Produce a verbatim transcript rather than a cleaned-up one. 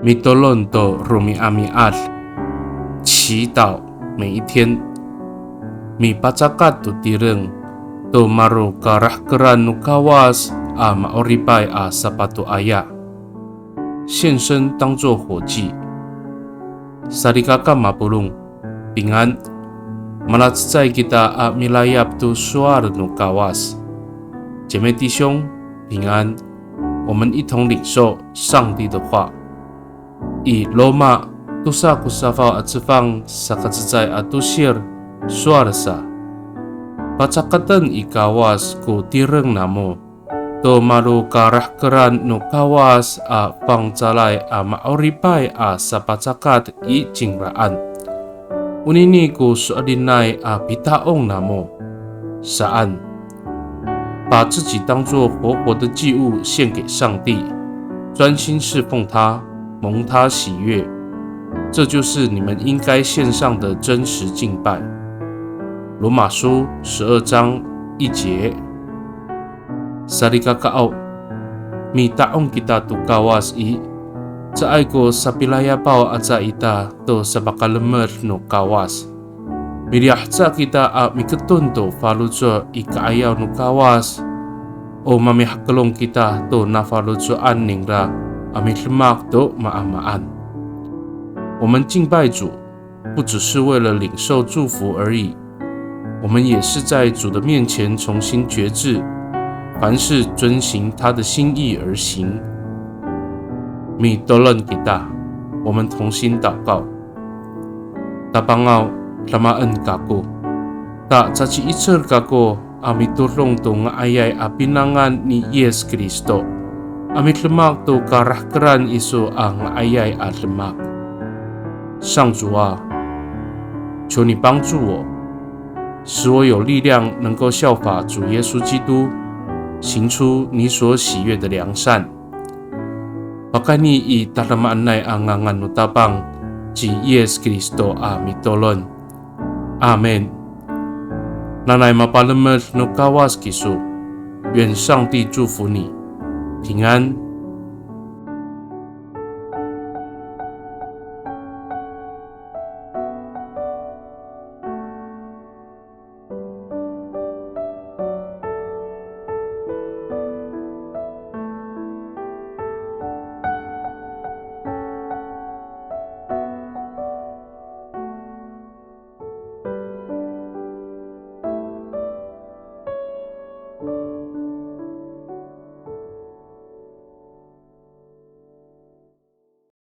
Mitolon to romi'ami'ad, 祈祷每一天。Mipacakat to tireng to malo karahkeran no Kawas a ma'oripay a sapatoaya. 献身当作活祭。Salikaka mapolong, 平安。Malacecay kita a milayap to sowal no Kawas. 姐妹弟兄，平安。我们一同领受上帝的话。I Roma tosa ko safaw a cefang sakacecay a tosir, sowal sa, pacakaten i Kawas ko tireng namo to malo karahkeran no Kawas a fangcalay a ma'oripay a sapacakat i cingraan. Onini ko so'elinay a pita'ong namo saan. 把自己当作活活的祭物献给上帝，专心侍奉他，蒙他喜悦。这就是你们应该献上的真实敬拜。罗马书十二章一节。 Salikakaaw, mita'ong kita to Kawas i, caay ko sapilayapaw aca ita to sapakalemed no Kawas. Miliyahca kita a miketon to faloco' i ka'ayaw no Kawas, o mamihakelong kita to nafaloco'an ningra a midemak to maamaan. 我们敬拜主， 不只是为了领受祝福而已，我们也是在主的面前重新决志，凡事遵行他的心意而行。Mitolon kita, 我们同心祷告。Tapangaw, damaen kako. Ta caci'icel kako a mitodong to nga'ayay a pinangan ni Yis Kristo a midemak to karahkeran iso a nga'ayay a demak. 上主啊，求你帮助我，使我有力量能够效法主耶稣基督，行出你所喜悦的良善。Pakayni i tadamaanay a ngangan no Tapang ci Yis Kristo a mitolon. Amin. Nanay mapalemed no Kawas kiso. 愿上帝祝福你，平安。